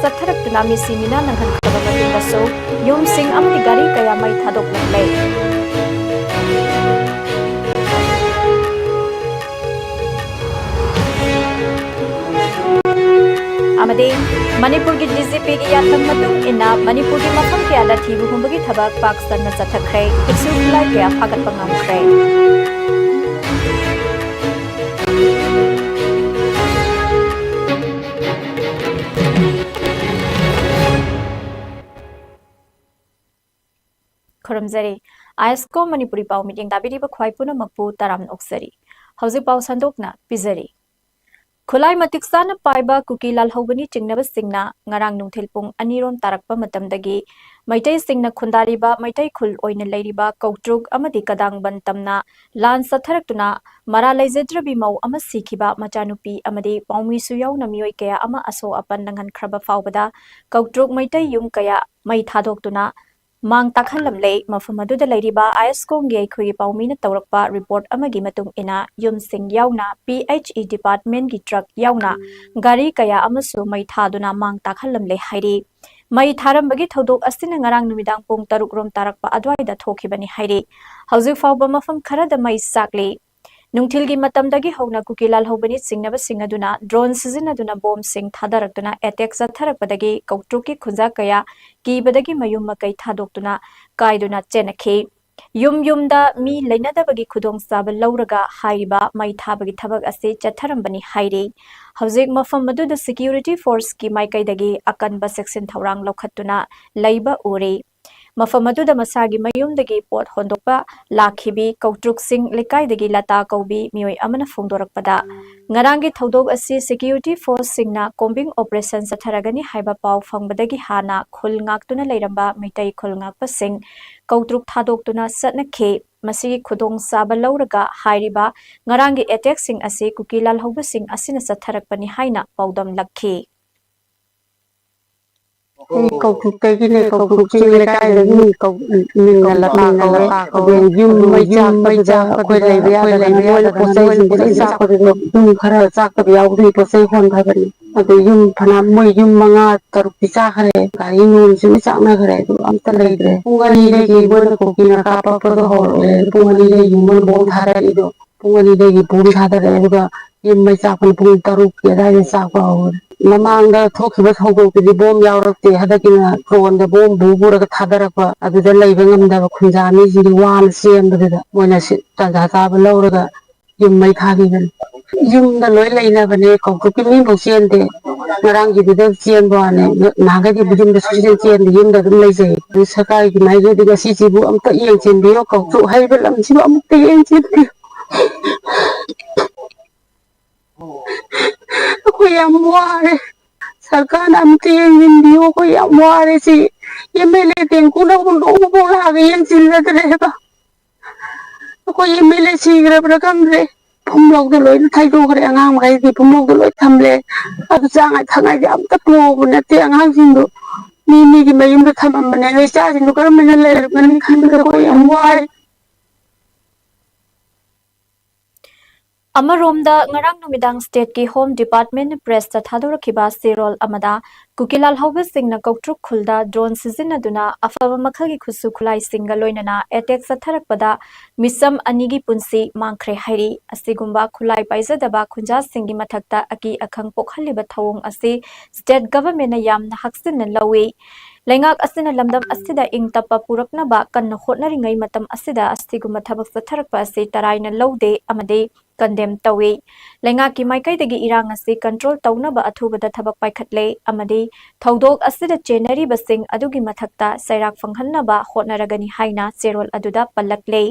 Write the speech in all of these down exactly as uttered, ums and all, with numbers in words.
ꯆꯠꯊꯔꯛꯇꯨꯅ ꯃꯤꯁꯤ ꯃꯤꯅꯥ ꯅꯪꯍꯟꯈ꯭ꯔꯕ ꯃꯇꯨꯡꯗꯁꯨ ꯌꯨꯝꯁꯤꯡ ꯑꯃꯗꯤ ꯒꯥꯔꯤ ꯀꯌꯥ ꯃꯩ ꯊꯥꯗꯣꯛꯂꯛꯂꯦ꯫ ꯑꯃꯗꯤ ꯃꯅꯤꯄꯨꯔꯒꯤ ꯗꯤ ꯖꯤ ꯄꯤꯒꯤ ꯌꯥꯊꯪ ꯃꯇꯨꯡ ꯏꯟꯅ ꯃꯅꯤꯄꯨꯔꯒꯤ ꯃꯐꯝ ꯀꯌꯥꯗ ꯊꯤꯕ ꯍꯨꯝꯕꯒꯤ ꯊꯕꯛ ꯄꯥꯛ ꯁꯟꯅ ꯆꯠꯊꯈ꯭ꯔꯦ꯫ ꯄꯤꯛꯁꯨ ꯈꯨꯠꯂꯥꯏ ꯀꯌꯥ ꯐꯥꯒꯠꯄ ꯉꯝꯈ꯭ꯔꯦ꯫ ꯈꯨꯔꯨꯝꯖꯔꯤ꯫ ꯑꯥꯏ ꯑꯦꯁ ꯀꯣ ꯃꯅꯤꯄꯨꯔꯤ ꯄꯥꯎ ꯃꯤꯠꯌꯦꯡ ꯇꯥꯕꯤꯔꯤꯕ ꯈ꯭ꯋꯥꯏ ꯄꯨꯝꯅꯃꯛꯄꯨ ꯇꯔꯥꯝꯅ ꯑꯣꯛꯆꯔꯤ꯫ ꯍꯧꯖꯤꯛ ꯄꯥꯎ ꯁꯟꯗꯣꯛꯅ ꯄꯤꯖꯔꯤ꯫ ꯈꯨꯠꯂꯥꯏ ꯃꯇꯤꯛ ꯆꯥꯅ ꯄꯥꯏꯕ ꯀꯨꯀꯤ ꯂꯥꯜꯍꯧꯕꯅꯤ ꯆꯤꯡꯅꯕꯁꯤꯡꯅ ꯉꯔꯥꯡ ꯅꯨꯡꯊꯤꯜ ꯄꯨꯡ ꯑꯅꯤꯔꯣꯝ ꯇꯥꯔꯛꯄ ꯃꯇꯝꯗꯒꯤ ꯃꯩꯇꯩꯁꯤꯡꯅ ꯈꯨꯟꯗꯥꯔꯤꯕ ꯃꯩꯇꯩ ꯈꯨꯜ ꯑꯣꯏꯅ ꯂꯩꯔꯤꯕ ꯀꯧꯇ꯭ꯔꯨꯛ ꯑꯃꯗꯤ ꯀꯗꯥꯡꯕꯟ ꯇꯝꯅ ꯂꯥꯟ ꯆꯠꯊꯔꯛꯇꯨꯅ ꯃꯔꯥ ꯂꯩꯖꯗ꯭ꯔꯕꯤ ꯃꯧ ꯑꯃ ꯁꯤꯈꯤꯕ, ꯃꯆꯥꯅꯨꯄꯤ ꯑꯃꯗꯤ ꯄꯥꯎꯃꯤꯁꯨ ꯌꯥꯎꯅ ꯃꯤꯑꯣꯏ ꯀꯌꯥ ꯑꯃ ꯑꯁꯣꯛ ꯑꯄꯟ ꯅꯪꯍꯟꯈ꯭ꯔꯕ ꯐꯥꯎꯕꯗ ꯀꯧꯇ꯭ꯔꯨꯛ ꯃꯩꯇꯩ ꯌꯨꯝ ꯀꯌꯥ ꯃꯩ ꯊꯥꯗꯣꯛꯇꯨꯅ ꯃꯥꯡ ꯇꯥꯛꯍꯜꯂꯝꯂꯦ꯫ ꯃꯐꯝ ꯑꯗꯨꯗ ꯂꯩꯔꯤꯕ ꯑꯥꯏ ꯑꯦꯁ ꯀꯣꯝꯒꯤ ꯑꯩꯈꯣꯏꯒꯤ ꯄꯥꯎꯃꯤꯅ ꯇꯧꯔꯛꯄ ꯔꯤꯄꯣꯔꯠ ꯑꯃꯒꯤ ꯃꯇꯨꯡ ꯏꯟꯅ, ꯌꯨꯝꯁꯤꯡ ꯌꯥꯎꯅ ꯄꯤ ꯑꯩꯆ ꯏ ꯗꯤꯄꯥꯔꯠꯃꯦꯟꯒꯤ ꯇ꯭ꯔꯛ ꯌꯥꯎꯅ ꯒꯥꯔꯤ ꯀꯌꯥ ꯑꯃꯁꯨ ꯃꯩ ꯊꯥꯗꯨꯅ ꯃꯥꯡ ꯇꯥꯛꯍꯜꯂꯝꯂꯦ ꯍꯥꯏꯔꯤ꯫ ꯃꯩ ꯊꯥꯔꯝꯕꯒꯤ ꯊꯧꯗꯣꯛ ꯑꯁꯤꯅ ꯉꯔꯥꯡ ꯅꯨꯃꯤꯗꯥꯡ ꯄꯨꯡ ꯇꯔꯨꯛ ꯔꯣꯝ ꯇꯥꯔꯛꯄ ꯑꯗꯨꯋꯥꯏꯗ ꯊꯣꯛꯈꯤꯕꯅꯤ ꯍꯥꯏꯔꯤ꯫ ꯍꯧꯖꯤꯛ ꯐꯥꯎꯕ ꯃꯐꯝ ꯈꯔꯗ ꯃꯩ ꯆꯥꯛꯂꯤ꯫ ꯅꯨꯡꯊꯤꯜꯒꯤ ꯃꯇꯝꯗꯒꯤ ꯍꯧꯅ ꯀꯨꯀꯤ ꯂꯥꯜꯍꯧꯕꯅꯤ ꯆꯤꯡꯅꯕꯁꯤꯡ ꯑꯗꯨꯅ ꯗ꯭ꯔꯣꯟ ꯁꯤꯖꯤꯟꯅꯗꯨꯅ ꯕꯣꯝꯁꯤꯡ ꯊꯥꯗꯔꯛꯇꯨꯅ ꯑꯦꯇꯦꯛ ꯆꯠꯊꯔꯛꯄꯗꯒꯤ ꯀꯧꯇ꯭ꯔꯨꯛꯀꯤ ꯈꯨꯟꯖꯥ ꯀꯌꯥ ꯀꯤꯕꯗꯒꯤ ꯃꯌꯨꯝ ꯃꯀꯩ ꯊꯥꯗꯣꯛꯇꯨꯅ ꯀꯥꯏꯗꯨꯅ ꯆꯦꯟꯅꯈꯤ꯫ ꯌꯨꯝ ꯌꯨꯝꯗ ꯃꯤ ꯂꯩꯅꯗꯕꯒꯤ ꯈꯨꯗꯣꯡꯆꯥꯕ ꯂꯧꯔꯒ ꯍꯥꯏꯔꯤꯕ ꯃꯩ ꯊꯥꯕꯒꯤ ꯊꯕꯛ ꯑꯁꯤ ꯆꯠꯊꯔꯝꯕꯅꯤ ꯍꯥꯏꯔꯤ꯫ ꯍꯧꯖꯤꯛ ꯃꯐꯝ ꯑꯗꯨꯗ ꯁꯦꯀ꯭ꯌꯨꯔꯤꯇꯤ ꯐꯣꯔꯁꯀꯤ ꯃꯥꯏꯀꯩꯗꯒꯤ ꯑꯀꯟꯕ ꯆꯦꯛꯁꯤꯟ ꯊꯧꯔꯥꯡ ꯂꯧꯈꯠꯇꯨꯅ ꯂꯩꯕ ꯎꯔꯤ꯫ ꯃꯐꯝ ꯑꯗꯨꯗ ꯃꯁꯥꯒꯤ ꯃꯌꯨꯝꯗꯒꯤ ꯄꯣꯠ ꯍꯣꯟꯗꯣꯛꯄ ꯂꯥꯛꯈꯤꯕꯤ ꯀꯧꯇ꯭ꯔꯨꯛꯁꯤꯡ ꯂꯩꯀꯥꯏꯗꯒꯤ ꯂꯇꯥ ꯀꯧꯕꯤ ꯃꯤꯑꯣꯏ ꯑꯃꯅ ꯐꯣꯡꯗꯣꯔꯛꯄꯗ, ꯉꯔꯥꯡꯒꯤ ꯊꯧꯗꯣꯛ ꯑꯁꯤ ꯁꯦꯀ꯭ꯌꯨꯔꯤꯇꯤ ꯐꯣꯔꯁꯁꯤꯡꯅ ꯀꯣꯝꯕꯤꯡ ꯑꯣꯄꯔꯦꯁꯟ ꯆꯠꯊꯔꯒꯅꯤ ꯍꯥꯏꯕ ꯄꯥꯎ ꯐꯪꯕꯗꯒꯤ ꯍꯥꯟꯅ ꯈꯨꯜ ꯉꯥꯛꯇꯨꯅ ꯂꯩꯔꯝꯕ ꯃꯤꯇꯩ ꯈꯨꯜ ꯉꯥꯛꯄꯁꯤꯡ ꯀꯧꯇ꯭ꯔꯨꯛ ꯊꯥꯗꯣꯛꯇꯨꯅ ꯆꯠꯅꯈꯤ꯫ ꯃꯁꯤꯒꯤ ꯈꯨꯗꯣꯡꯆꯥꯕ ꯂꯧꯔꯒ ꯍꯥꯏꯔꯤꯕ ꯉꯔꯥꯡꯒꯤ ꯑꯦꯇꯦꯛꯁꯤꯡ ꯑꯁꯤ ꯀꯨꯀꯤ ꯂꯥꯜꯍꯧꯕꯁꯤꯡ ꯑꯁꯤꯅ ꯆꯠꯊꯔꯛꯄꯅꯤ ꯍꯥꯏꯅ ꯄꯥꯎꯗꯝꯂꯛꯈꯤ꯫ ꯑꯩ ꯀꯧꯇ꯭ꯔꯨꯛꯇꯒꯤꯅꯦ, ꯀꯧꯇ꯭ꯔꯨꯛ ꯆꯤꯡ ꯂꯩꯀꯥꯏꯗꯒꯤ꯫ ꯀꯧ-, ꯎꯝ, ꯃꯤꯡꯅ ꯂꯇꯥ ꯀꯧꯋꯦ꯫ ꯑꯗꯨ ꯌꯨꯝ ꯃꯩ ꯆꯥꯛꯄꯗꯨꯗ ꯑꯩꯈꯣꯏ ꯂꯩꯕ ꯌꯥꯗꯗꯅ ꯃꯣꯏꯅ ꯄꯣꯠ ꯆꯩꯁꯤꯡꯁꯦ ꯂꯣꯏ ꯆꯥꯛꯄꯗꯨꯗ ꯌꯨꯝ ꯈꯔ ꯆꯥꯛꯇꯕ ꯌꯥꯎꯕꯗꯨꯒꯤ ꯄꯣꯠ ꯆꯩ ꯍꯣꯟꯊꯕꯅꯤ꯫ ꯑꯗꯨ ꯌꯨꯝ ꯐꯅ ꯃꯣꯏ ꯌꯨꯝ ꯃꯉꯥ ꯇꯔꯨꯛꯇꯤ ꯆꯥꯈ꯭ꯔꯦ꯫ ꯒꯥꯔꯤ ꯅꯣꯡꯁꯤ ꯂꯣꯏ ꯆꯥꯛꯅꯈ꯭ꯔꯦ꯫ ꯑꯗꯨ ꯑꯝꯇ ꯂꯩꯇ꯭ꯔꯦ꯫ ꯄꯨꯡ ꯑꯅꯤꯗꯒꯤ ꯃꯣꯏꯅ ꯀꯨꯀꯤꯅ ꯀꯥꯞꯄꯛꯄꯗꯣ ꯍꯧꯔꯛꯑꯦ꯫ ꯄꯨꯡ ꯑꯅꯤꯗꯒꯤ ꯃꯣꯏꯅ ꯕꯣꯝ ꯊꯥꯗꯔꯛꯏꯗꯣ꯫ ꯄꯨꯡ ꯑꯅꯤꯗꯒꯤ ꯕꯣꯝ ꯊꯥꯗꯔꯛꯑꯦ꯫ ꯑꯗꯨꯒ ꯌꯨꯝ ꯃꯩ ꯆꯥꯛꯄꯅ ꯄꯨꯡ ꯇꯔꯨꯛꯀꯤ ꯑꯗꯨꯋꯥꯏꯗ ꯆꯥꯛꯄ ꯍꯧꯔꯦ꯫ ꯃꯃꯥꯡꯗ ꯊꯣꯛꯈꯤꯕ ꯊꯧꯗꯣꯛꯇꯨꯗꯤ ꯕꯣꯝ ꯌꯥꯎꯔꯛꯇꯦ꯫ ꯍꯟꯗꯛꯀꯤꯅ ꯗ꯭ꯔꯣꯟꯗ ꯕꯣꯝ ꯄꯨ ꯄꯨꯔꯒ ꯊꯥꯗꯔꯛꯄ꯫ ꯑꯗꯨꯗ ꯂꯩꯕ ꯉꯝꯗꯕ ꯈꯨꯟꯖꯥ ꯃꯤꯁꯤꯡꯗꯤ ꯋꯥꯅ ꯆꯦꯟꯕꯗꯨꯗ ꯃꯣꯏꯅ ꯁꯤ ꯇꯥꯟꯖꯥ ꯆꯥꯕ ꯂꯧꯔꯒ ꯌꯨꯝ ꯃꯩ ꯊꯥꯈꯤꯕꯅꯤ꯫ ꯌꯨꯝꯗ ꯂꯣꯏ ꯂꯩꯅꯕꯅꯦ, ꯀꯧꯇ꯭ꯔꯨꯛꯀꯤ ꯃꯤꯐꯧ ꯆꯦꯟꯗꯦ꯫ ꯉꯔꯥꯡꯒꯤꯗꯨꯗ ꯆꯦꯟꯕ ꯋꯥꯅꯦ꯫ ꯅꯍꯥꯟꯈꯩꯗꯤ ꯌꯨꯝꯗ ꯁꯨꯡꯆꯦꯟ ꯆꯦꯟꯗꯦ, ꯌꯨꯝꯗ ꯑꯗꯨꯝ ꯂꯩꯖꯩ꯫ ꯑꯗꯨ ꯁꯔꯀꯥꯔꯒꯤ ꯃꯥꯏꯀꯩꯗꯒꯤ ꯑꯁꯤꯁꯤꯕꯨ ꯑꯝꯇ ꯌꯦꯡꯁꯤꯟꯕꯤꯌꯣ, ꯀꯧꯇ꯭ꯔꯨꯛ ꯍꯥꯏꯔꯤꯕ ꯂꯝꯁꯤꯕꯨ ꯑꯃꯨꯛꯇ ꯌꯦꯡꯁꯤꯟꯕꯤꯌꯨ꯫ ꯑꯩꯈꯣꯏ ꯌꯥꯝ ꯋꯥꯔꯦ꯫ ꯁꯔꯀꯥꯔꯅ ꯑꯝꯇ ꯌꯦꯡꯁꯤꯟꯕꯤꯌꯨ꯫ ꯑꯩꯈꯣꯏ ꯌꯥꯝ ꯋꯥꯔꯦ꯫ ꯁꯤ ꯑꯦꯝ ꯑꯦꯜ ꯑꯦ ꯇꯦꯡꯀꯨꯅ ꯍꯨꯟꯗꯣꯛ ꯍꯨꯟꯗꯣꯛ ꯂꯥꯛꯑꯒ ꯌꯦꯡꯁꯤꯟꯒꯗ꯭ꯔꯦꯕ꯫ ꯑꯩꯈꯣꯏ ꯑꯦꯝ ꯑꯦꯜ ꯑꯦ ꯁꯤꯈ꯭ꯔꯕ꯭ꯔꯥ ꯈꯪꯗ꯭ꯔꯦ꯫ ꯄꯨꯝꯂꯧꯗ ꯂꯣꯏꯅ ꯊꯩꯗꯣꯛꯈ꯭ꯔꯦ꯫ ꯑꯉꯥꯡ ꯃꯈꯩꯗꯤ ꯄꯨꯝꯂꯧꯗ ꯂꯣꯏ ꯊꯝꯂꯦ꯫ ꯑꯗꯨ ꯆꯥꯉꯥꯏ ꯊꯛꯉꯥꯏꯗꯤ ꯑꯝꯇ ꯄꯨꯍꯧꯕ ꯅꯠꯇꯦ꯫ ꯑꯉꯥꯡꯁꯤꯡꯗꯣ ꯃꯤ ꯃꯤꯒꯤ ꯃꯌꯨꯝꯗ ꯊꯝꯃꯝꯕꯅꯦ꯫ ꯑꯗꯣ ꯏꯆꯥꯁꯤꯡꯗꯣ ꯀꯔꯝꯕꯅ ꯂꯩꯔꯝꯒꯅꯤ ꯈꯟꯕꯗ ꯑꯩꯈꯣꯏ ꯌꯥꯝ ꯋꯥꯔꯦ꯫ ꯑꯃꯔꯣꯝꯗ, ꯉꯔꯥꯡ ꯅꯨꯃꯤꯗꯥꯡ stateꯀꯤ Home Department Pressꯇ ꯊꯥꯗꯣꯔꯛꯈꯤꯕ ꯆꯦꯔꯣꯜ ꯑꯃꯗ, ꯀꯨꯀꯤ ꯂꯥꯜꯍꯧꯕꯁꯤꯡꯅ ꯀꯧꯇ꯭ꯔꯨꯛ ꯈꯨꯜꯗ drone ꯁꯤꯖꯤꯟꯅꯗꯨꯅ ꯑꯐꯕ ꯃꯈꯜꯒꯤ ꯈꯨꯠꯁꯨ ꯈꯨꯠꯂꯥꯏꯁꯤꯡꯒ ꯂꯣꯏꯅꯅ attack ꯆꯠꯊꯔꯛꯄꯗ ꯃꯤꯆꯝ ꯑꯅꯤꯒꯤ ꯄꯨꯟꯁꯤ ꯃꯥꯡꯈ꯭ꯔꯦ ꯍꯥꯏꯔꯤ꯫ ꯑꯁꯤꯒꯨꯝꯕ ꯈꯨꯠꯂꯥꯏ ꯄꯥꯏꯖꯗꯕ ꯈꯨꯟꯖꯥꯁꯤꯡꯒꯤ ꯃꯊꯛꯇ ꯑꯀꯤ ꯑꯈꯪ ꯄꯣꯛꯍꯜꯂꯤꯕ ꯊꯧꯑꯣꯡ ꯑꯁꯤ state governmentꯅ ꯌꯥꯝꯅ ꯍꯛꯆꯤꯟꯅ ꯂꯧꯏ꯫ ꯂꯩꯉꯥꯛ ꯑꯁꯤꯅ ꯂꯝꯗꯝ ꯑꯁꯤꯗ ꯏꯪ ꯇꯞꯄ ꯄꯨꯔꯛꯅꯕ ꯀꯟꯅ ꯍꯣꯠꯅꯔꯤꯉꯩ ꯃꯇꯝ ꯑꯁꯤꯗ ꯑꯁꯤꯒꯨꯝꯕ ꯊꯕꯛ ꯆꯠꯊꯔꯛꯄ ꯑꯁꯤ ꯇꯔꯥꯏꯅ ꯂꯧꯗꯦ ꯑꯃꯗꯤ condemn ꯇꯧꯏ꯫ ꯂꯩꯉꯥꯛꯀꯤ ꯃꯥꯏꯀꯩꯗꯒꯤ ꯏꯔꯥꯡ ꯑꯁꯤ control ꯇꯧꯅꯕ ꯑꯊꯨꯕꯗ ꯊꯕꯛ ꯄꯥꯏꯈꯠꯂꯦ ꯑꯃꯗꯤ ꯊꯧꯗꯣꯛ ꯑꯁꯤꯗ ꯆꯦꯟꯅꯔꯤꯕꯁꯤꯡ ꯑꯗꯨꯒꯤ ꯃꯊꯛꯇ ꯆꯩꯔꯥꯛ ꯐꯪꯍꯟꯅꯕ ꯍꯣꯠꯅꯔꯒꯅꯤ ꯍꯥꯏꯅ ꯆꯦꯔꯣꯜ ꯑꯗꯨꯗ ꯄꯜꯂꯛꯂꯦ꯫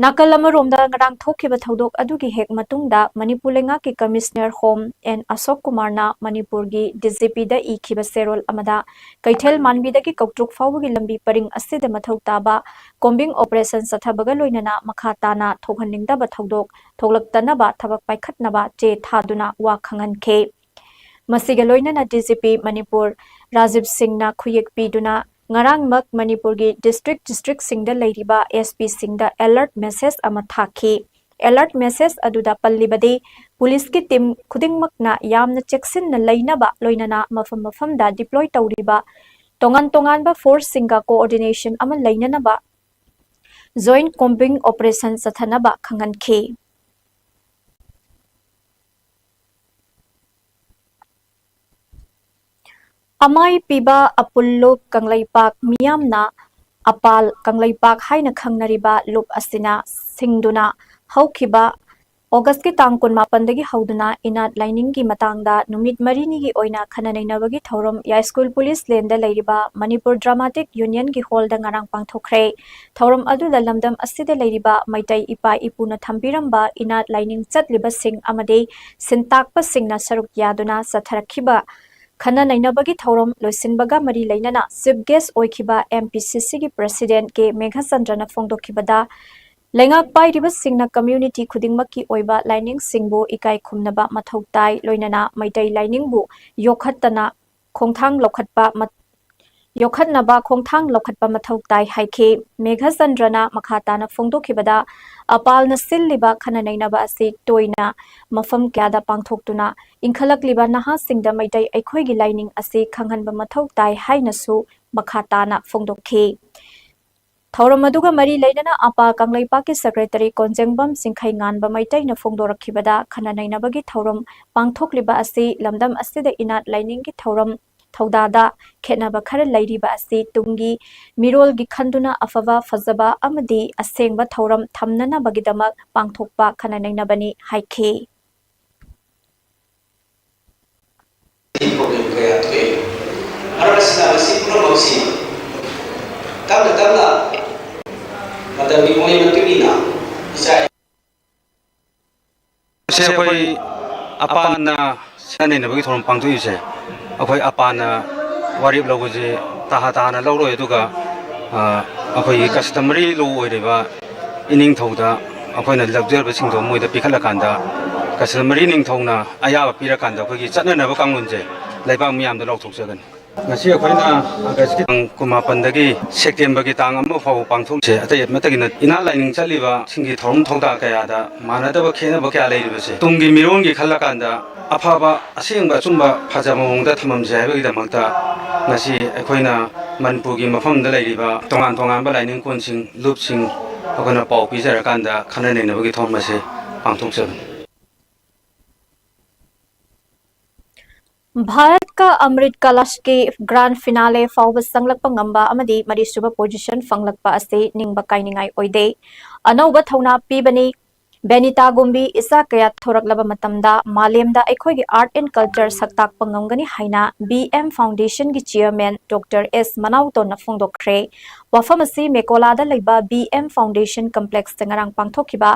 ꯅꯥꯀꯜ ꯑꯃꯔꯣꯝꯗ, ꯉꯔꯥꯡ ꯊꯣꯛꯈꯤꯕ ꯊꯧꯗꯣꯛ ꯑꯗꯨꯒꯤ ꯍꯦꯛ ꯃꯇꯨꯡꯗ ꯃꯅꯤꯄꯨꯔ ꯂꯩꯉꯥꯛꯀꯤ Commissioner Home ꯑꯦꯟ ꯑꯁꯣꯛ ꯀꯨꯃꯥꯔꯅ ꯃꯅꯤꯄꯨꯔꯒꯤ DGPꯗ ꯏꯈꯤꯕ ꯆꯦꯔꯣꯜ ꯑꯃꯗ, ꯀꯩꯊꯦꯜ ꯃꯥꯟꯕꯤꯗꯒꯤ ꯀꯧꯇ꯭ꯔꯨꯛ ꯐꯥꯎꯕꯒꯤ ꯂꯝꯕꯤ ꯄꯔꯤꯡ ꯑꯁꯤꯗ ꯃꯊꯧ ꯇꯥꯕ combing operation ꯆꯠꯊꯕꯒ ꯂꯣꯏꯅꯅ ꯃꯈꯥ ꯇꯥꯅ ꯊꯣꯛꯍꯟꯅꯤꯡꯗꯕ ꯊꯧꯗꯣꯛ ꯊꯣꯛꯂꯛꯇꯅꯕ ꯊꯕꯛ ꯄꯥꯏꯈꯠꯅꯕ ꯆꯦ ꯊꯥꯗꯨꯅ ꯋꯥ ꯈꯪꯍꯟꯈꯤ꯫ ꯃꯁꯤꯒ ꯂꯣꯏꯅꯅ D G P Manipur Rajiv ꯁꯤꯡꯅ ꯈꯨꯌꯦꯛ ꯄꯤꯗꯨꯅ ꯉꯔꯥꯡꯃꯛ ꯃꯅꯤꯄꯨꯔꯒꯤ district districtꯁꯤꯡꯗ ꯂꯩꯔꯤꯕ S Pꯁꯤꯡꯗ alert message ꯑꯃ ꯊꯥꯈꯤ꯫ Alert message ꯑꯗꯨꯗ ꯄꯜꯂꯤꯕꯗꯤ, ꯄꯨꯂꯤꯁꯀꯤ team ꯈꯨꯗꯤꯡꯃꯛꯅ ꯌꯥꯝꯅ ꯆꯦꯛꯁꯤꯟꯅ ꯂꯩꯅꯕ, ꯂꯣꯏꯅꯅ ꯃꯐꯝ ꯃꯐꯝꯗ deploy ꯇꯧꯔꯤꯕ ꯇꯣꯉꯥꯟ ꯇꯣꯉꯥꯟꯕ forceꯁꯤꯡꯒ coordination ꯑꯃ ꯂꯩꯅꯅꯕ joint combing operation ꯆꯠꯊꯅꯕ ꯈꯪꯍꯟꯈꯤ꯫ ꯑꯃꯥꯏ ꯄꯤꯕ ꯑꯄꯨꯜ ꯂꯨꯞ ꯀꯪꯂꯩꯄꯥꯛ ꯃꯤꯌꯥꯝꯅ ꯑꯄꯥꯜ ꯀꯪꯂꯩꯄꯥꯛ ꯍꯥꯏꯅ ꯈꯪꯅꯔꯤꯕ ꯂꯨꯞ ꯑꯁꯤꯅ ꯁꯤꯡꯗꯨꯅ ꯍꯧꯈꯤꯕ ꯑꯣꯒꯁꯀꯤ ꯇꯥꯡ ꯀꯨꯟꯃꯥꯄꯟꯗꯒꯤ ꯍꯧꯗꯨꯅ ꯏꯅꯥꯠ ꯂꯥꯏꯅꯤꯡꯒꯤ ꯃꯇꯥꯡꯗ ꯅꯨꯃꯤꯠ ꯃꯔꯤꯅꯤꯒꯤ ꯑꯣꯏꯅ ꯈꯟꯅ ꯅꯩꯅꯕꯒꯤ ꯊꯧꯔꯝ ꯌꯥꯏꯁ꯭ꯀꯨꯜ ꯄꯨꯂꯤꯁ ꯂꯦꯟꯗ ꯂꯩꯔꯤꯕ ꯃꯅꯤꯄꯨꯔ ꯗ꯭ꯔꯃꯥꯇꯤꯛ ꯌꯨꯅꯤꯌꯟꯒꯤ ꯍꯣꯜꯗ ꯉꯔꯥꯡ ꯄꯥꯡꯊꯣꯛꯈ꯭ꯔꯦ꯫ ꯊꯧꯔꯝ ꯑꯗꯨꯗ ꯂꯝꯗꯝ ꯑꯁꯤꯗ ꯂꯩꯔꯤꯕ ꯃꯩꯇꯩ ꯏꯄꯥ ꯏꯄꯨꯅ ꯊꯝꯕꯤꯔꯝꯕ ꯏꯅꯥꯠ ꯂꯥꯏꯅꯤꯡ ꯆꯠꯂꯤꯕꯁꯤꯡ ꯑꯃꯗꯤ ꯁꯤꯟꯇꯥꯛꯄꯁꯤꯡꯅ ꯁꯔꯨꯛ ꯌꯥꯗꯨꯅ ꯆꯠꯊꯔꯛꯈꯤꯕ ꯈꯟꯅ ꯅꯩꯅꯕꯒꯤ ꯊꯧꯔꯝ ꯂꯣꯏꯁꯤꯟꯕꯒ ꯃꯔꯤ ꯂꯩꯅꯅ Chief Guest ꯑꯣꯏꯈꯤꯕ M P C Cꯒꯤ President K ꯃꯦꯘꯆꯟꯗ꯭ꯔꯅ ꯐꯣꯡꯗꯣꯛꯈꯤꯕꯗ, ꯂꯩꯉꯥꯛ ꯄꯥꯏꯔꯤꯕꯁꯤꯡꯅ community ꯈꯨꯗꯤꯡꯃꯛꯀꯤ ꯑꯣꯏꯕ ꯂꯥꯏꯅꯤꯡꯁꯤꯡꯕꯨ ꯏꯀꯥꯏ ꯈꯨꯝꯅꯕ ꯃꯊꯧ ꯇꯥꯏ, ꯂꯣꯏꯅꯅ ꯃꯩꯇꯩ ꯂꯥꯏꯅꯤꯡꯕꯨ ꯌꯣꯛꯈꯠꯇꯅ ꯈꯣꯡꯊꯥꯡ ꯂꯧꯈꯠꯄ ꯃ-, ꯌꯣꯛꯈꯠꯅꯕ ꯈꯣꯡꯊꯥꯡ ꯂꯧꯈꯠꯄ ꯃꯊꯧ ꯇꯥꯏ ꯍꯥꯏꯈꯤ꯫ ꯃꯦꯘꯆꯟꯗ꯭ꯔꯅ ꯃꯈꯥ ꯇꯥꯅ ꯐꯣꯡꯗꯣꯛꯈꯤꯕꯗ, ꯑꯄꯥꯜꯅ ꯁꯤꯜꯂꯤꯕ ꯈꯟꯅ ꯅꯩꯅꯕ ꯑꯁꯤ ꯇꯣꯏꯅ ꯃꯐꯝ ꯀꯌꯥꯗ ꯄꯥꯡꯊꯣꯛꯇꯨꯅ ꯏꯟꯈꯠꯂꯛꯂꯤꯕ ꯅꯍꯥꯁꯤꯡꯗ ꯃꯩꯇꯩ ꯑꯩꯈꯣꯏꯒꯤ ꯂꯥꯏꯅꯤꯡ ꯑꯁꯤ ꯈꯪꯍꯟꯕ ꯃꯊꯧ ꯇꯥꯏ ꯍꯥꯏꯅꯁꯨ ꯃꯈꯥ ꯇꯥꯅ ꯐꯣꯡꯗꯣꯛꯈꯤ꯫ ꯊꯧꯔꯝ ꯑꯗꯨꯒ ꯃꯔꯤ ꯂꯩꯅꯅ ꯑꯄꯥꯜ ꯀꯪꯂꯩꯄꯥꯛꯀꯤ Secretary ꯀꯣꯟꯖꯦꯡꯕꯝ ꯆꯤꯡꯈꯩꯉꯥꯟꯕ ꯃꯩꯇꯩꯅ ꯐꯣꯡꯗꯣꯔꯛꯈꯤꯕꯗ, ꯈꯟꯅ ꯅꯩꯅꯕꯒꯤ ꯊꯧꯔꯝ ꯄꯥꯡꯊꯣꯛꯂꯤꯕ ꯑꯁꯤ ꯂꯝꯗꯝ ꯑꯁꯤꯗ ꯏꯅꯥꯠ ꯂꯥꯏꯅꯤꯡꯒꯤ ꯊꯧꯔꯝ ꯊꯧꯗꯥꯗ ꯈꯦꯠꯅꯕ ꯈꯔ ꯂꯩꯔꯤꯕ ꯑꯁꯤ ꯇꯨꯡꯒꯤ ꯃꯤꯔꯣꯜꯒꯤ ꯈꯟꯗꯨꯅ ꯑꯐꯕ, ꯐꯖꯕ ꯑꯃꯗꯤ ꯑꯁꯦꯡꯕ ꯊꯧꯔꯝ ꯊꯝꯅꯅꯕꯒꯤꯗꯃꯛ ꯄꯥꯡꯊꯣꯛꯄ ꯈꯟꯅ ꯅꯩꯅꯕꯅꯤ ꯍꯥꯏꯈꯤ꯫ ꯄ꯭ꯔꯣꯕ꯭ꯂꯦꯝ ꯀꯌꯥ ꯊꯣꯛꯑꯦ꯫ ꯃꯔꯝ ꯑꯁꯤꯅ ꯃꯁꯤ ꯄꯨꯝꯅꯃꯛꯁꯤ ꯇꯞꯅ ꯇꯞꯅ ꯃꯇꯝꯒꯤ ꯃꯣꯏ ꯃꯇꯨꯡ ꯏꯟꯅ ꯏꯆꯥ ꯁꯦ ꯑꯩꯈꯣꯏ ꯑꯄꯥꯟꯅ ꯁꯤꯟꯅ ꯅꯩꯅꯕꯒꯤ ꯊꯧꯔꯝ ꯄꯥꯡꯊꯣꯛꯏꯁꯦ, ꯑꯩꯈꯣꯏ ꯑꯄꯥꯟꯅ ꯋꯥꯔꯦꯞ ꯂꯧꯕꯁꯦ ꯇꯍꯥ ꯇꯍꯥꯅ ꯂꯧꯔꯣꯏ꯫ ꯑꯗꯨꯒ, ꯑ, ꯑꯩꯈꯣꯏꯒꯤ customary law ꯑꯣꯏꯔꯤꯕ ꯏꯅꯤꯡꯊꯧꯗ ꯑꯩꯈꯣꯏꯅ ꯂꯧꯖꯔꯕꯁꯤꯡꯗꯣ ꯃꯣꯏꯗ ꯄꯤꯈꯠꯂꯀꯥꯟꯗ ꯀꯁꯃꯔꯤ ꯅꯤꯡꯊꯧꯅ ꯑꯌꯥꯕ ꯄꯤꯔꯀꯥꯟꯗ ꯑꯩꯈꯣꯏꯒꯤ ꯆꯠꯅꯅꯕ ꯀꯥꯡꯂꯣꯟꯁꯦ ꯂꯩꯕꯥꯛ ꯃꯤꯌꯥꯝꯗ ꯂꯥꯎꯊꯣꯛꯆꯒꯅꯤ꯫ ꯉꯁꯤ ꯑꯩꯈꯣꯏꯅ ꯑꯥꯒꯁꯀꯤ ꯇꯥꯡ ꯀꯨꯟꯃꯥꯄꯟꯗꯒꯤ ꯁꯦꯞꯇꯦꯝꯕꯔꯒꯤ ꯇꯥꯡ ꯑꯃ ꯐꯥꯎꯕ ꯄꯥꯡꯊꯣꯛꯁꯦ꯫ ꯑꯇꯩ ꯑꯃꯠꯇꯒꯤ ꯅꯠꯇꯦ, ꯏꯅꯥꯠ ꯂꯥꯏꯅꯤꯡ ꯆꯠꯂꯤꯕꯁꯤꯡꯒꯤ ꯊꯧꯔꯝ ꯊꯧꯗꯥ ꯀꯌꯥꯗ ꯃꯥꯟꯅꯗꯕ ꯈꯦꯠꯅꯕ ꯀꯌꯥ ꯂꯩꯔꯤꯕꯁꯦ ꯇꯨꯡꯒꯤ ꯃꯤꯔꯣꯟꯒꯤ ꯈꯜꯂꯀꯥꯟꯗ ꯑꯐꯕ, ꯑꯁꯦꯡꯕ, ꯑꯆꯨꯝꯕ, ꯐꯖꯕ ꯃꯑꯣꯡꯗ ꯊꯝꯃꯝꯁꯦ ꯍꯥꯏꯕꯒꯤꯗꯃꯛꯇ ꯉꯁꯤ ꯑꯩꯈꯣꯏꯅ ꯃꯅꯤꯄꯨꯔꯒꯤ ꯃꯐꯝꯗ ꯂꯩꯔꯤꯕ ꯇꯣꯉꯥꯟ ꯇꯣꯉꯥꯟꯕ ꯂꯥꯏꯅꯤꯡꯀꯣꯟꯁꯤꯡ, ꯂꯨꯞꯁꯤꯡ ꯑꯩꯈꯣꯏꯅ ꯄꯥꯎ ꯄꯤꯖꯔꯀꯥꯟꯗ ꯈꯟꯅ ꯅꯩꯅꯕꯒꯤ ꯊꯧꯔꯝ ꯑꯁꯤ ꯄꯥꯡꯊꯣꯛꯆꯕꯅꯤ꯫ ꯚꯥꯔꯠꯀ ꯑꯃ꯭ꯔꯤꯠ ꯀꯂꯁꯀꯤ ꯒ꯭ꯔꯥꯟ ꯐꯤꯅꯥꯂꯦ ꯐꯥꯎꯕ ꯆꯪꯂꯛꯄ ꯉꯝꯕ ꯑꯃꯗꯤ ꯃꯔꯤꯁꯨꯕ ꯄꯣꯖꯤꯁꯟ ꯐꯪꯂꯛꯄ ꯑꯁꯤ ꯅꯤꯡꯕ ꯀꯥꯏꯅꯤꯡꯉꯥꯏ ꯑꯣꯏꯗꯦ꯫ ꯑꯅꯧꯕ ꯊꯧꯅꯥ ꯄꯤꯕꯅꯤ꯫ ꯕꯦꯅꯤꯇꯥꯒꯨꯝꯕꯤ ꯏꯆꯥ ꯀꯌꯥ ꯊꯣꯔꯛꯂꯕ ꯃꯇꯝꯗ ꯃꯥꯂꯦꯝꯗ ꯑꯩꯈꯣꯏꯒꯤ art and culture ꯁꯛ ꯇꯥꯛꯄ ꯉꯝꯒꯅꯤ ꯍꯥꯏꯅ B M Foundation ꯒꯤ chairman Doctor S ꯃꯅꯥꯎꯇꯣꯟꯅ ꯐꯣꯡꯗꯣꯛꯈ꯭ꯔꯦ꯫ ꯋꯥꯐꯝ ꯑꯁꯤ ꯃꯦꯀꯣꯂꯥꯗ ꯂꯩꯕ B M Foundation complex ꯇ ꯉꯔꯥꯡ ꯄꯥꯡꯊꯣꯛꯈꯤꯕ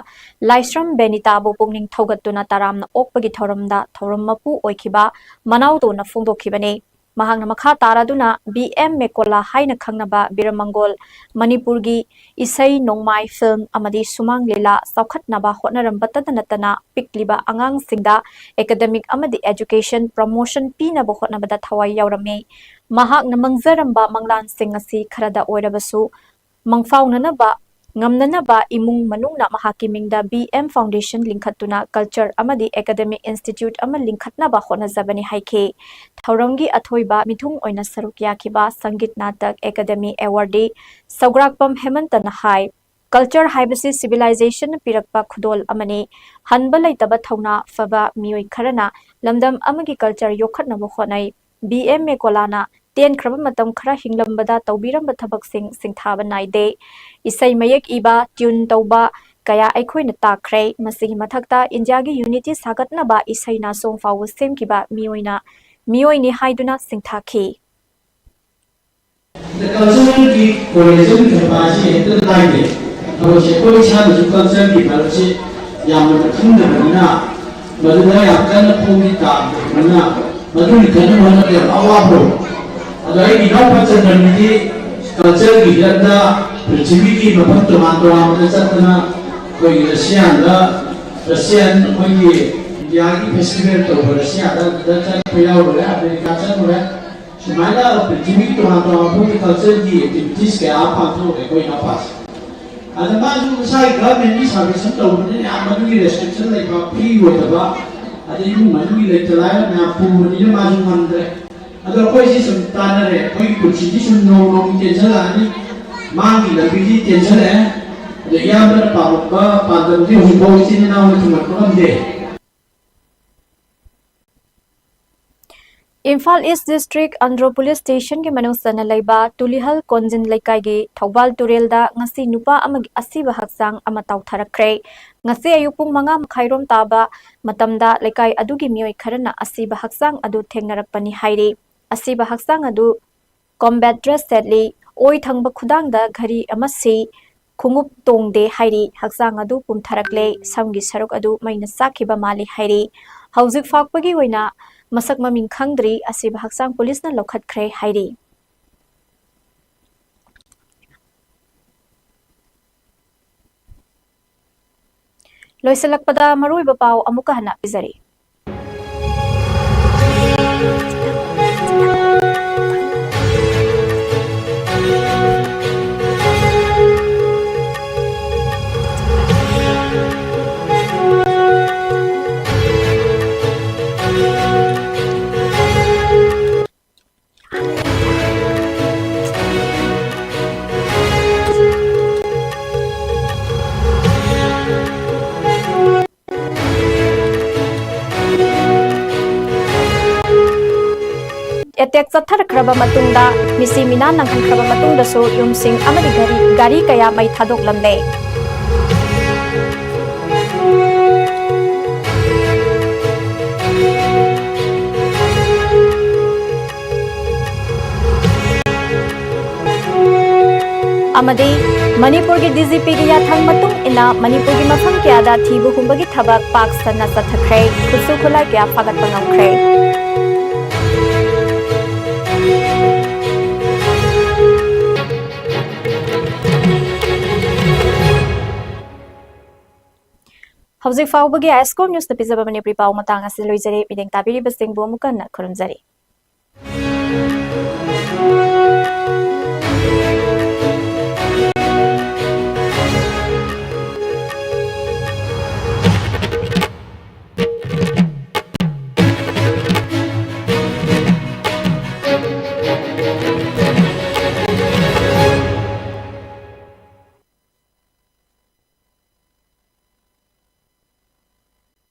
ꯂꯥꯏꯁ꯭ꯔꯝ ꯕꯦꯅꯤꯇꯥꯕꯨ ꯄꯨꯛꯅꯤꯡ ꯊꯧꯒꯠꯇꯨꯅ ꯇꯔꯥꯝꯅ ꯑꯣꯛꯄꯒꯤ ꯊꯧꯔꯝꯗ ꯊꯧꯔꯝ ꯃꯄꯨ ꯑꯣꯏꯈꯤꯕ ꯃꯅꯥꯎꯗꯣꯅ ꯐꯣꯡꯗꯣꯛꯈꯤꯕꯅꯤ꯫ ꯃꯍꯥꯛꯅ ꯃꯈꯥ ꯇꯥꯔꯗꯨꯅ B M ꯃꯦꯀꯣꯂꯥ ꯍꯥꯏꯅ ꯈꯪꯅꯕ ꯕꯤꯔꯃꯪꯒꯣꯜ, ꯃꯅꯤꯄꯨꯔꯒꯤ ꯏꯁꯩ ꯅꯣꯡꯃꯥꯏ, film ꯑꯃꯗꯤ ꯁꯨꯃꯥꯡ ꯂꯤꯂꯥ ꯆꯥꯎꯈꯠꯅꯕ ꯍꯣꯠꯅꯔꯝꯕꯇꯗ ꯅꯠꯇꯅ ꯄꯤꯛꯂꯤꯕ ꯑꯉꯥꯡꯁꯤꯡꯗ academic ꯑꯃꯗꯤ education promotion ꯄꯤꯅꯕ ꯍꯣꯠꯅꯕꯗ ꯊꯋꯥꯏ ꯌꯥꯎꯔꯝꯃꯤ꯫ ꯃꯍꯥꯛꯅ ꯃꯪꯖꯔꯝꯕ ꯃꯪꯂꯥꯟꯁꯤꯡ ꯑꯁꯤ ꯈꯔꯗ ꯑꯣꯏꯔꯕꯁꯨ ꯃꯪꯐꯥꯎꯅꯅꯕ ꯉꯝꯅꯅꯕ ꯏꯃꯨꯡ ꯃꯅꯨꯡꯅ ꯃꯍꯥꯛꯀꯤ ꯃꯤꯡꯗ B M Foundation ꯂꯤꯡꯈꯠꯇꯨꯅ culture ꯑꯃꯗꯤ academic institute ꯑꯃ ꯂꯤꯡꯈꯠꯅꯕ ꯍꯣꯠꯅꯖꯕꯅꯤ ꯍꯥꯏꯈꯤ꯫ ꯊꯧꯔꯝꯒꯤ ꯑꯊꯣꯏꯕ ꯃꯤꯊꯨꯡ ꯑꯣꯏꯅ ꯁꯔꯨꯛ ꯌꯥꯈꯤꯕ ꯁꯪꯒꯤꯠ ꯅꯥꯇꯛ ꯑꯦꯀꯥꯗꯦꯃꯤ awardee ꯁꯧꯒ꯭ꯔꯥꯛꯄꯝ ꯍꯦꯃꯟꯇꯅ ꯍꯥꯏ, culture ꯍꯥꯏꯕꯁꯤ civilization ꯅ ꯄꯤꯔꯛꯄ ꯈꯨꯗꯣꯜ ꯑꯃꯅꯤ꯫ ꯍꯟꯕ ꯂꯩꯇꯕ ꯊꯧꯅꯥ ꯐꯕ ꯃꯤꯑꯣꯏ ꯈꯔꯅ ꯂꯝꯗꯝ ꯑꯃꯒꯤ culture ꯌꯣꯛꯈꯠꯅꯕ ꯍꯣꯠꯅꯩ꯫ B M ꯃꯦꯀꯣꯂꯥꯅ ꯇꯦꯟꯈ꯭ꯔꯕ ꯃꯇꯝ ꯈꯔ ꯍꯤꯡꯂꯝꯕꯗ ꯇꯧꯕꯤꯔꯝꯕ ꯊꯕꯛꯁꯤꯡ ꯁꯤꯡꯊꯥꯕ ꯅꯥꯏꯗꯦ꯫ ꯏꯁꯩ ꯃꯌꯦꯛ ꯏꯕ, tune ꯇꯧꯕ ꯀꯌꯥ ꯑꯩꯈꯣꯏꯅ ꯇꯥꯈ꯭ꯔꯦ꯫ ꯃꯁꯤꯒꯤ ꯃꯊꯛꯇ ꯏꯟꯗꯤꯌꯥꯒꯤ unity ꯁꯥꯒꯠꯅꯕ ꯏꯁꯩ ꯅꯥꯆꯣꯡ ꯐꯥꯎꯕ ꯁꯦꯝꯈꯤꯕ ꯃꯤꯑꯣꯏꯅ, ꯃꯤꯑꯣꯏꯅꯤ ꯍꯥꯏꯗꯨꯅ ꯁꯤꯡꯊꯥꯈꯤ꯫ ꯀꯜꯆꯔꯦꯜꯒꯤ ꯀꯣꯔꯦꯂꯦꯁꯟ ꯊꯝꯕ ꯑꯁꯤ ꯍꯦꯛꯇ ꯂꯥꯏꯗꯦ꯫ ꯊꯕꯛꯁꯦ ꯑꯩꯈꯣꯏ ꯏꯁꯥꯅꯁꯨ ꯀꯜꯆꯔꯒꯤ ꯃꯔꯝꯁꯤ ꯌꯥꯝꯅ ꯈꯪꯗꯕꯅꯤꯅ, ꯃꯗꯨꯗ ꯌꯥꯝ ꯀꯟꯅ ꯐꯣꯡꯗꯤ ꯇꯥꯗꯕꯅꯤꯅ, ꯃꯗꯨꯒꯤ ꯀꯟꯅ ꯍꯣꯠꯅꯕ ꯌꯥꯝ ꯑꯋꯥꯕ ꯑꯣꯏ꯫ ꯑꯗꯣ ꯑꯩꯒꯤ ꯏꯅꯥꯎꯄꯥ ꯆꯟꯗ꯭ꯔꯃꯤꯗꯤ ꯀꯜꯆꯔꯒꯤ ꯍꯤꯔꯝꯗ ꯄ꯭ꯔꯤꯊꯤꯕꯤꯒꯤ ꯃꯐꯝ ꯇꯣꯉꯥꯟ ꯇꯣꯉꯥꯟꯕꯗ ꯆꯠꯇꯅ ꯑꯩꯈꯣꯏꯒꯤ ꯔꯁꯤꯌꯥꯟꯗ ꯔꯁꯤꯌꯥꯟ ꯑꯩꯈꯣꯏꯒꯤ ꯏꯟꯗꯤꯌꯥꯒꯤ ꯐꯦꯁꯇꯤꯚꯦꯜ ꯇꯧꯕ ꯔꯁꯤꯌꯥꯗ ꯑꯗꯨꯗ ꯆꯠꯄ ꯌꯥꯎꯔꯨꯔꯦ, ꯑꯃꯦꯔꯤꯀꯥ ꯆꯠꯂꯨꯔꯦ꯫ ꯁꯨꯃꯥꯏꯅ ꯄ꯭ꯔꯤꯊꯤꯕꯤꯒꯤ ꯇꯣꯉꯥꯟ ꯇꯣꯉꯥꯟꯕ ꯃꯐꯝꯒꯤ ꯀꯜꯆꯔꯒꯤ ꯑꯦꯛꯇꯤꯚꯤꯇꯤꯁ ꯀꯌꯥ ꯑꯃ ꯄꯥꯡꯊꯣꯛꯑꯦ ꯑꯩꯈꯣꯏ ꯏꯅꯥꯎꯄꯥꯁꯦ꯫ ꯑꯗ ꯃꯥꯁꯨ ꯃꯁꯥꯒꯤ ꯒꯚꯔꯟꯃꯦꯟꯒꯤ ꯁꯥꯔꯚꯤꯁ ꯑꯃ ꯇꯧꯕꯅꯤꯅ ꯌꯥꯝ ꯃꯗꯨꯒꯤ ꯔꯦꯁꯇ꯭ꯔꯤꯛꯁꯟ ꯂꯩꯕ, ꯐ꯭ꯔꯤ ꯑꯣꯏꯗꯕ, ꯑꯗꯩ ꯏꯃꯨꯡ ꯃꯅꯨꯡꯒꯤ ꯂꯩꯇ ꯂꯥꯏꯔ ꯃꯌꯥꯝ ꯄꯨꯕꯅꯤꯅ ꯃꯥꯁꯨ ꯉꯝꯗ꯭ꯔꯦ꯫ ꯑꯗꯣ ꯑꯩꯈꯣꯏꯁꯤ ꯁꯨꯝ ꯇꯥꯟꯅꯔꯦ, ꯑꯩꯈꯣꯏꯒꯤ ꯄꯨꯟꯁꯤꯗꯤ ꯁꯨꯝ ꯅꯣꯡ ꯅꯣꯡꯒꯤ ꯇꯦꯟꯁꯤꯜꯂꯛꯑꯅꯤ, ꯃꯥꯒꯤ ꯂꯝꯕꯤꯗꯤ ꯇꯦꯟꯁꯤꯜꯂꯛꯑꯦ꯫ ꯑꯗꯣ ꯏꯌꯥꯝꯕꯅ ꯄꯥꯝꯃꯛꯄ ꯄꯥꯟꯗꯝꯗꯤ ꯍꯧꯖꯤꯛꯐꯥꯎ ꯏꯆꯤꯟ ꯏꯅꯥꯎꯅ ꯊꯨꯡꯍꯟꯕ ꯉꯝꯗꯦ꯫ ꯏꯝꯐꯥꯜ ꯏꯁ ꯗꯤꯁꯇ꯭ꯔꯤꯛ ꯑꯟꯗ꯭ꯔꯣ ꯄꯨꯂꯤꯁ ꯁ꯭ꯇꯦꯁꯟꯒꯤ ꯃꯅꯨꯡ ꯆꯟꯅ ꯂꯩꯕ ꯇꯨꯂꯤꯍꯜ ꯀꯣꯟꯖꯤꯟ ꯂꯩꯀꯥꯏꯒꯤ ꯊꯧꯕꯥꯜ ꯇꯨꯔꯦꯜꯗ ꯉꯁꯤ ꯅꯨꯄꯥ ꯑꯃꯒꯤ ꯑꯁꯤꯕ ꯍꯛꯆꯥꯡ ꯑꯃ ꯇꯥꯎꯊꯔꯛꯈ꯭ꯔꯦ꯫ ꯉꯁꯤ ꯑꯌꯨꯛ ꯄꯨꯡ ꯃꯉꯥ ꯃꯈꯥꯏꯔꯣꯝ ꯇꯥꯕ ꯃꯇꯝꯗ ꯂꯩꯀꯥꯏ ꯑꯗꯨꯒꯤ ꯃꯤꯑꯣꯏ ꯈꯔꯅ ꯑꯁꯤꯕ ꯍꯛꯆꯥꯡ ꯑꯗꯨ ꯊꯦꯡꯅꯔꯛꯄꯅꯤ ꯍꯥꯏꯔꯤ꯫ ꯑꯁꯤꯕ ꯍꯛꯆꯥꯡ ꯑꯗꯨ ꯀꯣꯝꯕꯦꯠ ꯗ꯭ꯔꯦꯁ ꯁꯦꯠꯂꯤ, ꯑꯣꯏ ꯊꯪꯕ ꯈꯨꯗꯥꯡꯗ ꯘꯔꯤ ꯑꯃ ꯁꯤ, ꯈꯣꯡꯎꯞ ꯇꯣꯡꯗꯦ ꯍꯥꯏꯔꯤ꯫ ꯍꯛꯆꯥꯡ ꯑꯗꯨ ꯄꯨꯝꯊꯔꯛꯂꯦ, ꯁꯝꯒꯤ ꯁꯔꯨꯛ ꯑꯗꯨ ꯃꯩꯅ ꯆꯥꯛꯈꯤꯕ ꯃꯥꯜꯂꯤ ꯍꯥꯏꯔꯤ꯫ ꯍꯧꯖꯤꯛ ꯐꯥꯎꯕꯒꯤ ꯑꯣꯏꯅ ꯃꯁꯛ ꯃꯃꯤꯡ ꯈꯪꯗ꯭ꯔꯤ, ꯑꯁꯤꯕ ꯍꯛꯆꯥꯡ ꯄꯨꯂꯤꯁꯅ ꯂꯧꯈꯠꯈ꯭ꯔꯦ ꯍꯥꯏꯔꯤ꯫ ꯂꯣꯏꯁꯤꯜꯂꯛꯄꯗ ꯃꯔꯨꯑꯣꯏꯕ ꯄꯥꯎ ꯑꯃꯨꯛꯀ ꯍꯟꯅ ꯄꯤꯖꯔꯤ꯫ ꯑꯦꯇꯦꯛ ꯆꯠꯊꯔꯛꯈ꯭ꯔꯕ ꯃꯇꯨꯡꯗ, ꯃꯤꯁꯤ ꯃꯤꯅꯥ ꯅꯪꯍꯟꯈ꯭ꯔꯕ ꯃꯇꯨꯡꯗꯁꯨ ꯌꯨꯝꯁꯤꯡ ꯑꯃꯗꯤ ꯒꯥꯔꯤ, ꯒꯥꯔꯤ ꯀꯌꯥ ꯃꯩ ꯊꯥꯗꯣꯛꯂꯝꯂꯦ꯫ ꯑꯃꯗꯤ ꯃꯅꯤꯄꯨꯔꯒꯤ ꯗꯤ ꯖꯤ ꯄꯤꯒꯤ ꯌꯥꯊꯪ ꯃꯇꯨꯡ ꯏꯟꯅ ꯃꯅꯤꯄꯨꯔꯒꯤ ꯃꯐꯝ ꯀꯌꯥꯗ ꯊꯤꯕ ꯍꯨꯝꯕꯒꯤ ꯊꯕꯛ ꯄꯥꯛ ꯁꯟꯅ ꯆꯠꯊꯈ꯭ꯔꯦ, ꯈꯨꯠꯁꯨ ꯈꯨꯠꯂꯥꯏ ꯀꯌꯥ ꯐꯥꯒꯠꯄ ꯉꯝꯈ꯭ꯔꯦ꯫ ꯍꯧꯖꯤꯛ ꯐꯥꯎꯕꯒꯤ ꯑꯥꯏ ꯑꯦꯁ ꯀꯣ ꯅ꯭ꯌꯨꯁꯇ ꯄꯤꯖꯕ ꯃꯅꯤꯄꯨꯔꯤ ꯄꯥꯎ ꯃꯇꯥꯡ ꯑꯁꯤ ꯂꯣꯏꯖꯔꯦ꯫ ꯃꯤꯠꯌꯦꯡ ꯇꯥꯕꯤꯔꯤꯕꯁꯤꯡꯕꯨ ꯑꯃꯨꯛ ꯍꯟꯅ ꯈꯨꯔꯨꯝꯖꯔꯤ꯫